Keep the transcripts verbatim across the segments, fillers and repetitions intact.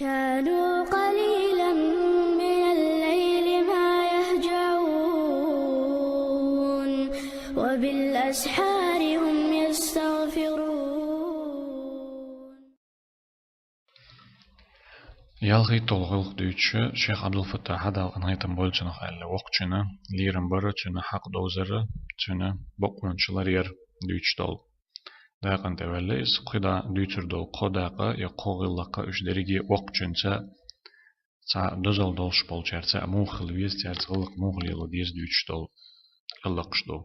كانوا قليلا من الليل ما يهجعون وبالأسحار هم يستغفرون. ЯлхайтталгӀа гӀулакх дуьйцуш, шайх Ӏабдул-Фаттахьа, Дала къинхетам бойла цунах, аьлла: воккхачун лерам бар, цуьнан хьакъ довзар, цуьнан бакъонаш ларъяр дуьйцуш долу дакъана тӀе ваьлла иза. КхидӀа дуьйцур долу кхо дакъа я кхо гӀиллакх уьш дерриге а воккхачуьнца, цхьа дозалла долуш болчаьрца а муха хила веза, цаьрца гӀиллакх муха лело деза дуьйцуш долу гӀиллакхаш ду.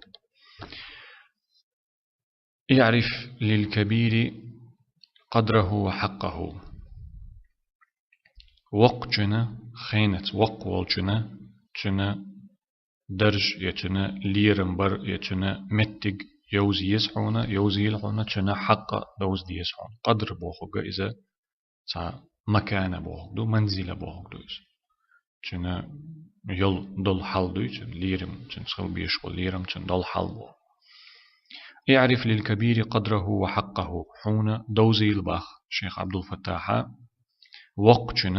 اعرف للكبير قدره وحقه. Воккхачун, хенаца воккха волчун, цуьнан дарж я цуьнан лерам бар я цуьнан меттиг йовза еза хьуна, йовзийла хьуна, цуьнан хьакъ довза деза хьуна. Къадр бохург иза цхьа макана бохург ду, манзила бохург ду иза. Цуьнан йол долу хьал дуй, цуьнан лерам, цуьнца хила безаш болу лерам, цуьнан долу хьал боху. اعرف للكبير قدره وحقه. Хьуна довзийла боху шайх Ӏабдул-Фаттахьа воккхачун,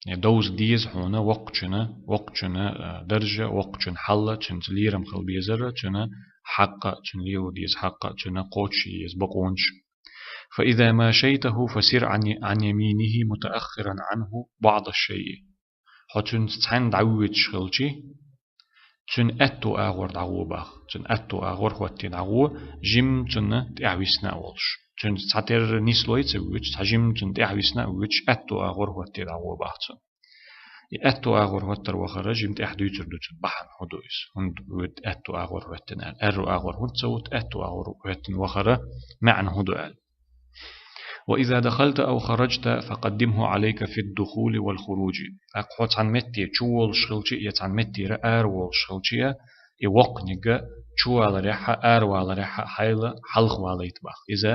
я довза деза хьуна воккхачун, воккхачун, а, дарж, воккхачун хьал, цуьнца лерам хила безар, цуьнан хьакъ, цуьнан лело деза хьакъ, цуьнан кхочуш еза бакъонаш. فإذا ماشيته فسر عن، عن يمينه متأخرا عنه بعض الشيء. Хьо цуьнца цхьаьна дӀавоьдуш хилчи, цуьнан аьтту агӀор дӀагӀо боху. Цуьнан аьтту агӀор хӀотте дӀагӀо, жимма цунна тӀаьхьа висна а волуш. Цуьнца цхьатерра нислой а ца воьдуш, цхьа жимма цунна тӀаьхьа висна а воьдуш, аьтту агӀор хӀотте дӀагӀо боху цунна. И аьтту агӀор хӀоттар вахара жимма тӀаьхьа дуьйцур ду цуьнан бахьана хӀун ду иза. ХӀунда воьду аьтту агӀор хӀоьттина аьлла. Аьрру агӀор хӀунда ца воьду, аьтту агӀор хӀоьттина вахара маьӀна хӀун ду аьлла. وإذا دخلت أو خرجت فقدمه عليك في الدخول والخروج. ТӀаккха хьо цхьана метте чу волуш хилчи а, я цхьана меттера ара волуш хилчи а, и воккханиг чу валарехь а, ара валарехь а хьайла хьалха валийта боху. Иза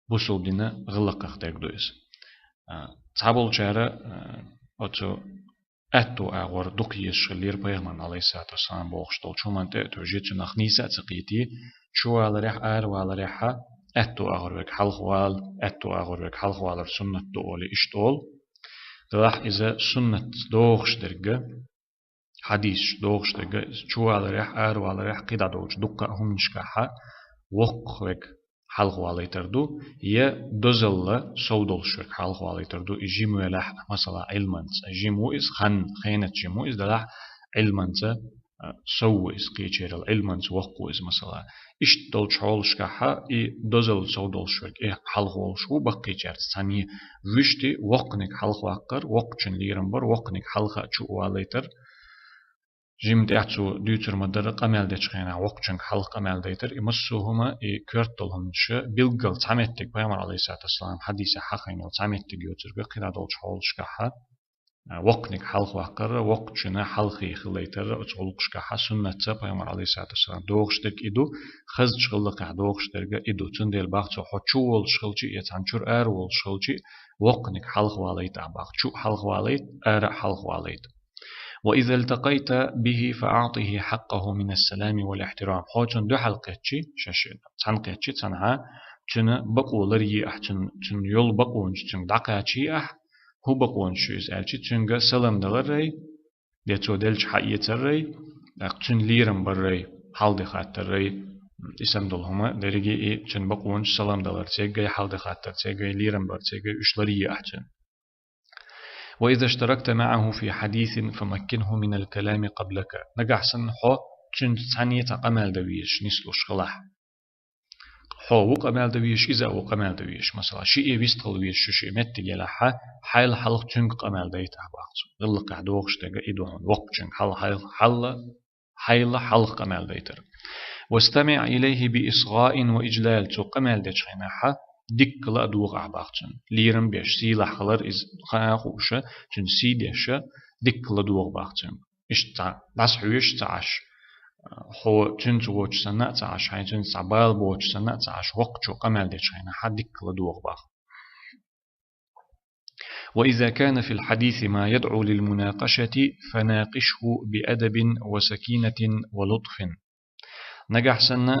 бусулба динан гӀиллакхех дерг ду иза. А, цхьаболчара, а, оцу аьтту агӀор дукха езаш хиллера пайхамарна, Ӏалайхиссалату вассалам, бохуш долчу хӀуманна тӀе а тоьжий, цунах нийса а ца кхийтий, чу валарехь а, ара валарехь а, аьтту агӀор верг хьалха вала, аьтту агӀор верг хьалха валар суннат ду олий, иштта олу. Делахь иза суннатца догӀуш дерг, хьадисаш догӀуш дерг, иза чу валарехь а, ара валарехь а, кхидӀа долчу дуккха а хӀуманашкахь а воккха верг хьалха валийтар ду, я дозалла сов долуш верг хьалха валийтар ду, и жима велахь а, масала, Ӏилманца. Жима ву иза, хан, хенаца жима ву иза, делахь Ӏилманца, а, сов ву иза кхечерал, Ӏилманца воккха ву иза, масала. Иштта долчу хьолашкахь а и дозалла сов долуш верг, и хьалха волуш ву баккхийчаьрца цхьаьний, вуьшта воккханиг хьалха ваккхар, воккхачун лерам бар, воккханиг хьалха чу а валийтар, жимма тӀехь цо дуьйцур ма-дарра, къамел дечу хенахь воккхачуьнга хьалха къамел дайтар, и массо а хӀума, и коьрта долу хӀуманаш, билггал цхьа меттиг, пайхамар, Ӏалайхиссалату вассалам, хьадисехь хьахийна йолу цхьа меттиг йоцург, кхидӀа долчу хьолашкахь а, воккханиг хьалха ваккхар, воккхачун хьалхе хилийтар, оцу гӀуллакхашкахь а суннатца, пайхамар, Ӏалайхиссалату вассалам, догӀуш дерг и ду, хазачу гӀиллакхехь догӀуш дерг а и ду. Цундела боху цо, хьо чу волуш хилчи а, я цхьана чуьра ара волуш хилчи а, воккханиг хьалха валийта боху, чу а хьалха валийта, ара а хьалха валийта. وإذا التقيت به فأعطه حقه من السلام والاحترام. Хьо цунна дуьхьал кхетчи, шаьш цхьаьна кхетчи цхьанхьа, цуьнан бакъо ларъе ахь, цуьнан, цуьнан йолу бакъонаш цуьнга дӀакхачий ахь, хӀун бакъонаш ю иза аьлчи, цуьнга салам даларрай, я цо делча хьаэцаррай, тӀаккха цуьнан лерам баррай, хьал-де хаттаррай, и санна долу хӀума дерриге а, и цуьнан бакъонаш, салам далар цергай, хьал-де хаттар цергай, лерам бар цергай, уьш ларъе ахь цуьнан. وإذا اشتركت معه في حديث فمكنه من الكلام قبلك. Нагахь санна хьо цуьнца цхьаьна цхьа къамел дан везаш нислуш хилахь. Хьо ву къамел дан везаш, иза а ву къамел дан везаш. Масала, шиъ вистхила везаш шу шиъ меттиг елахь, хьайла хьалха цуьнга къамел дайта боху цо. ГӀиллакхехь догӀуш дерг и ду хьуна. Воккхачуьнга хьал-, хьайла, хьалла хьайла хьалха къамел дайтар. واستمع إليه بإصغاء وإجلال. Цо къамел дечу хенахь диккала а догӀа ахь боху цунна. Лерам беш, сийлахь хилар иза хаа хууша, цуьнан сий деш, диккала догӀа боху цунна. Иштта цхьа дӀасахьоьжуш ца Ӏаш, хьо цуьнца воцуш санна а ца Ӏаш, хьайн цуьнца цхьа бала боцуш санна а ца Ӏаш, воккхачо къамел дечу хенахь диккала догӀа боху. وإذا كان في الحديث ما يدعو للمناقشة فناقشه بأدب وسكينة ولطف. Нагахь санна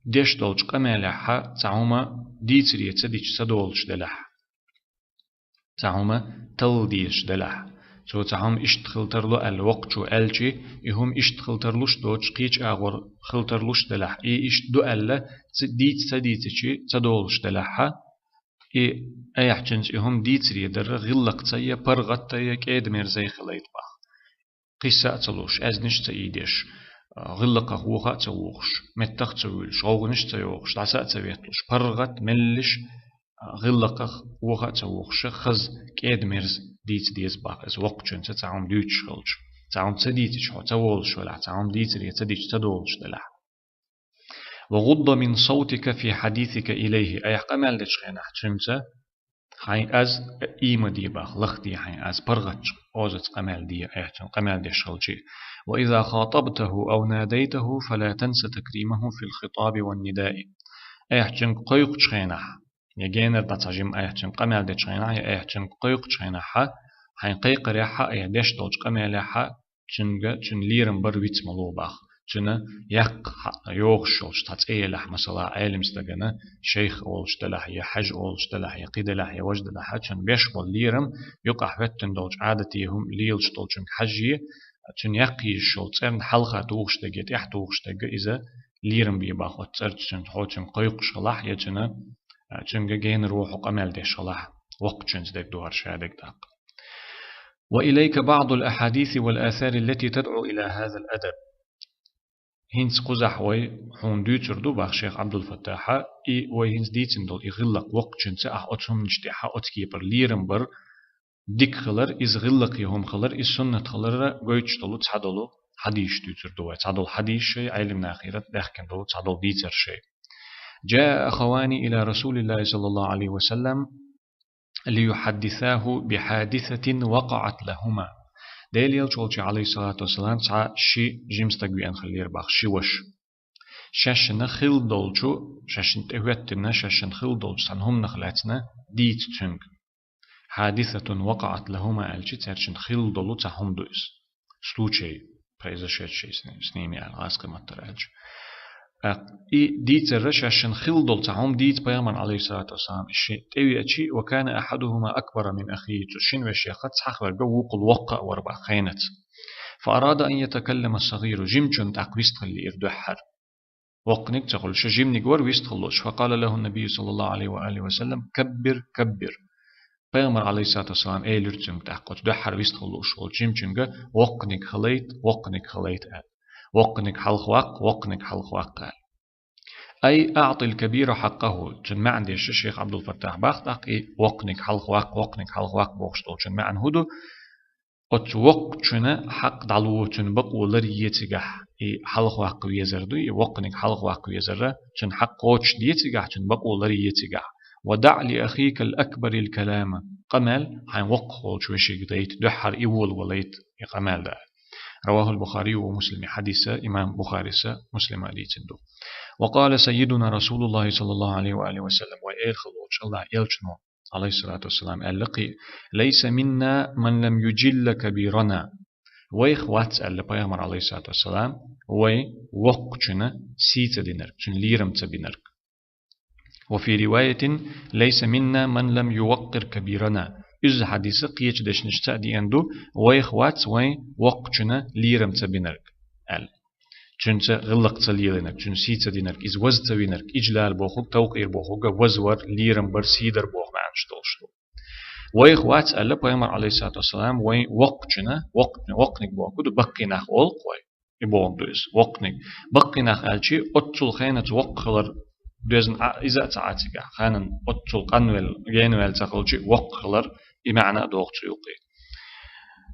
деш долчу къамелехь цхьа хӀума дийцаре ца дича ца долуш делахь, цхьа хӀума талла дезаш делахь. Цо цхьа хӀума иштта хила тарлу аьлла воккхачо аьлча, и хӀума иштта хила тарлуш доцуш, кхечу агӀор хила тарлуш делахь, и иштта ду аьлла, ца, дийца ца дийцича, ца долуш делахьа, и айхьа цуьнца и хӀума дийцаре дарра гӀиллакх ца я, паргӀат а я, кӀеда-мерза а хилийта боху. Кхисса а ца луш, аьзнаш а ца ийдеш, гӀиллакхах воха а ца вохуш, меттах а ца вуьйлуш, гӀовгӀанаш а ца йохуш, дӀаса а ца ветталуш, паргӀат, меллиш, гӀиллакхах воха а ца вохуш, хаза, кӀеда-мерза дийца деза боху иза воккхачуьнца цхьа хӀума дуьйцуш хилча. Цхьа хӀума ца дийцича хьо, ца волуш велахь, цхьа хӀума дийцаре ца дича ца долуш делахь. وغض من صوتك في حديثك إليه. Айхьа къамел дечу хенахь цуьнца хьайн аз ийма де боху, лахде хьайн аз, паргӀатчу озаца къамел де, айхьа цуьнга къамел деш хилча. وإذا خاطبته أو ناديته فلا تنس تكريمه في الخطاب والنداء. Айхьа цуьнга кхойкхучу хенахь, я генара дӀа цхьа жима айхьа цуьнга къамел дечу хенахь, я айхьа цуьнга кхойкхучу хенахьа, хьайн кхайкхарехьа, я деш долчу къамелехьа, цуьнга, цуьнан лерам бар виц ма ло боху. Цуьнан яккха йогӀуш йолчу цхьа цӀе елахь, масала, Ӏелам стагана шайх олуш делахь, я хьаьжа олуш делахь, я кхин делахь, я важа делахьа, цуьнан беш болу лерам юкъахь хӀоьттина долчу Ӏадате хӀума лелаш долчуьнга хьаьжжий, цуьнан яккха йолу цӀерна хьалха тухуш дерг я тӀехь тухуш дерг, иза лерам бе боху оцу цӀерца цуьнца, хьо цуьнга кхойкхуш хилахь, я цуьнан, цуьнга генара вохьо къамел деш хилахь, воккхачуьнца дерг ду хӀара ша дерг даккха. وإليك بعض الأحاديث والآثار التي تدعو إلى هذا الأدب. ХӀинца кхузахь вай хьуна дуьйцур ду, боху шайх Ӏабдулфаттахьа, и вай хӀинца дийцина долу и гӀиллакх воккхачуьнца ахь оцу хӀуманаш тӀехьа оцу кепара лерам бар, дика хилар, иза гӀиллакхе хӀума хилар, иза суннат хиларра гойтуш долу цхьа долу хьадисаш дуьйцур ду вай, цхьа долу хьадисаш шай, Ӏелам нахера даьхкина долу цхьа долу дийцар шай. جاء أخوان إلى رسول الله صلى الله عليه وسلم ليحدثاه بحادثة وقعت لهما. Делан Элча волчу, Ӏалайхиссалату вассалам, цхьа ши жима стаг веана хиллера боху, ши ваша. Шаьшшинна хилла долчу, шаьшшинна тӀехӀоьттина, шаьшшинна хилла долчу цхьана хӀуманах лаьцна дийца цуьнга. حادثة وقعت لهما аьлча, цаьршинна хилла долу цхьа хӀума ду иза. Случай, произошедший с ними аьлла, гӀазкхийн маттара аьлча. ТӀаккха и дийцарра шаьшшинна хилла долу цхьа хӀума дийца пайхамарна, Ӏалайхиссалату вассалам, и ши тӀевеачи, وكان أحدهما أكبر من أخيه, цу шина вешех цхьаъ верг вукхул воккха а вара боху хенца. فأراد أن يتكلم الصغير, жимачунна тӀаккха вистхила лиира дуьххьара. Воккханиг ца хуьлуш, жиманиг вара вистхила лууш. فقال له النبي صلى الله عليه وآله وسلم: كبر، كبر. Пайхамар, Ӏалайхиссалату вассалам, элира цуьнга тӀаккха, оцу дуьххьара вистхила лууш волчу жимачуьнга: воккханиг хилийта, воккханиг хилийта аьлла. Воккханиг хьалха ваккха, воккханиг хьалха ваккха аьлла. أي أعط الكبير حقه. Цуьнан маьӀна деш шайх Ӏабдулфаттахьа боху тӀаккха и: воккханиг хьалха ваккха, воккханиг хьалха ваккха бохуш долчун маьӀна хӀун ду? Оцу воккхачунна хьакъ дӀало, цуьнан бакъо ларъе цигахь, и хьалха ваккха везар ду, и воккханиг хьалха ваккха везарра, цуьнан хьакъ кхочушде цигахь, цуьнан бакъо ларъе цигахь. ودع لأخيك الأكبر الكلام. Къамел хьайн воккхах волчу вешига дайта, дуьххьара и волавалийта, и къамел дан. رواه البخاري ومسلم. Хьадис имам Бухарис, Муслима дийцина ду. وقال سيدنا رسول الله صلى الله عليه وآله وسلم. Вай эла хилла волчу АллахӀан Элчано, Ӏалайхиссалату вассалам, аьлла кхин: ليس منا من لم يجل كبيرنا. Вайх вац, аьлла пайхамар, Ӏалайхиссалату вассалам, вайн воккхачунна сий ца динарг, цуьнан лерам ца бинарг. وفي رواية: ليس منا من لم يوقر كبيرنا. Иза хьадис кхечу дешнашца а деана ду: вайх вац вайн воккхачунна лерам ца бинарг, аьлла. Цуьнца гӀиллакх ца лелийнарг, цуьнан сий ца динарг, иза ваза ца винарг, иджлал бохург, тавкъир бохург, вазвар, лерам бар, сий дар боху маьӀнаш долуш ду. Вайх вац, аьлла пайхамар, Ӏалайхиссалату вассалам, вайн воккхачунна, воккх-, воккханиг бохург ду, баккхий нах олу-кх вай. И бохург ду иза, воккханиг. Баккхий нах аьлчи, оццул хенаца воккха хилар доьзна Ӏа-, иза а ца Ӏа цигахь, хенан оццул къанвелла, генавелла ца хилчи, воккха хилар, и маьӀна а догӀу цу юкъе.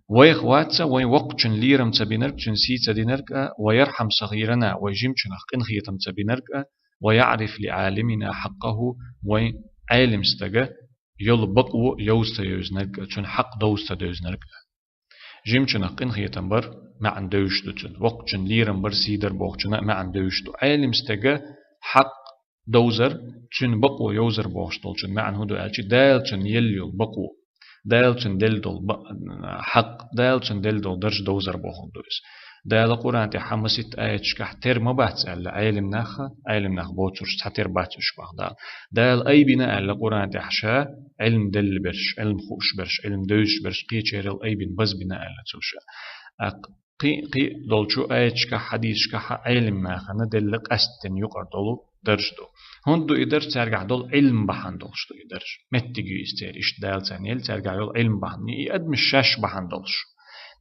Вайх вац вайн воккхачун лерам ца бинарг, цуьнан сий ца динарг а, ويرحم صغيرنا, вайн жимачунах къинхетам ца бинарг а, ويعرف لعالمنا حقه, вайн Ӏелам стага йолу бакъо йовза ца йовзинарг а, цуьнан хьакъ довза ца девзинарг а. Жимачунах къинхетам бар маьӀна девзаш ду цуьнан. Воккхачун лерам бар, сий дар бохучунна а маьӀна девзаш ду. Ӏелам стага хьакъ довзар, цуьнан бакъо йовзар бохуш долчун маьӀна хӀун ду аьлчи, Дала цунна елла йолу бакъо, Дала цунна делла долу ба-, хьакъ, Дала цунна делла долу дарж довзар бохург ду иза. Дала Къуръан тӀехь маситта аяташкахь тера ма бац аьлла Ӏелимнаха, Ӏелимнах боцурш цхьатера бац уьш бах Дала. Дала айбина аьлла Къуръан тӀехь ша Ӏилм делла берш, Ӏилм хууш берш, Ӏилм девзаш берш кхечерал айбина, базбина аьлла цо ша. ТӀаккха кхин, кхин долчу аяташкахь, хьадисашкахь Ӏелимнахана делла къаьсттина юкъара долу дарж ду. ХӀунда ду и дарж? Цаьргахь долу Ӏилм бахьана долуш ду и дарж. Меттиг ю иза церан, иштта Дала царна елла, цаьргахь йолу Ӏилм бахьана. И адамаш шаьш бахьана долуш.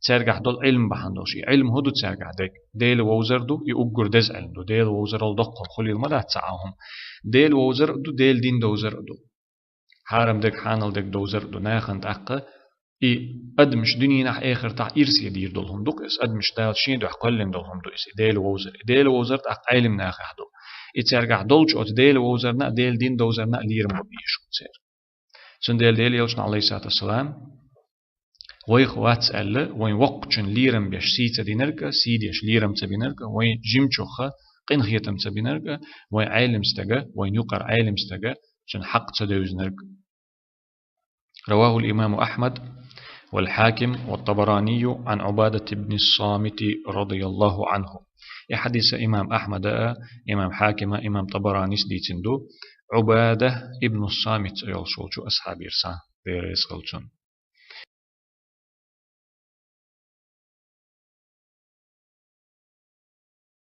Цаьргахь долу Ӏилм бахьана долуш. И Ӏилм хӀун ду цаьргахь дерг? Дела вовзар ду, и уггар деза Ӏилм ду. Дела вовзарал доккхал хуьлийла ма дац цхьа а хӀума. Дела вовзар а ду, Дела дин довзар а ду. Хьарам дерг, хьанал дерг довзар а ду. Нахана тӀаккха и адамаш дуьненахь, эхартахь ирсе дийр долу хӀума ду-кх иза. Адамаш Дала шен дуьхьа кхоьллина долу хӀума ду иза, и Дела вовзар. И Дела вовзар тӀаккха Ӏелимнахехь ду. И цаьргахь долчу оцу Дела вовзарна а, Дела дин довзарна а лерам бан безаш бу церан. Цундела Дела Элчано, Ӏалайхиссалату вассалам, вайх вац аьлла, вайн воккхачун лерам беш сий ца динарг а, сий деш лерам ца бинарг а, вайн жимачух къинхетам ца бинарг а, вайн Ӏелим стага, вайн юкъара Ӏелим стага, цуьнан хьакъ ца девзинарг а. رواه الإمام أحمد والحاكم والطبراني عن عبادة بن الصامت رضي الله عنه. И хьадис имам Ахьмада а, имам Хьакима, имам Табаранис дийцина ду, Ӏубада ибн Самит йолуш волчу асхьабера сан, Дела реза хуьлда цунна.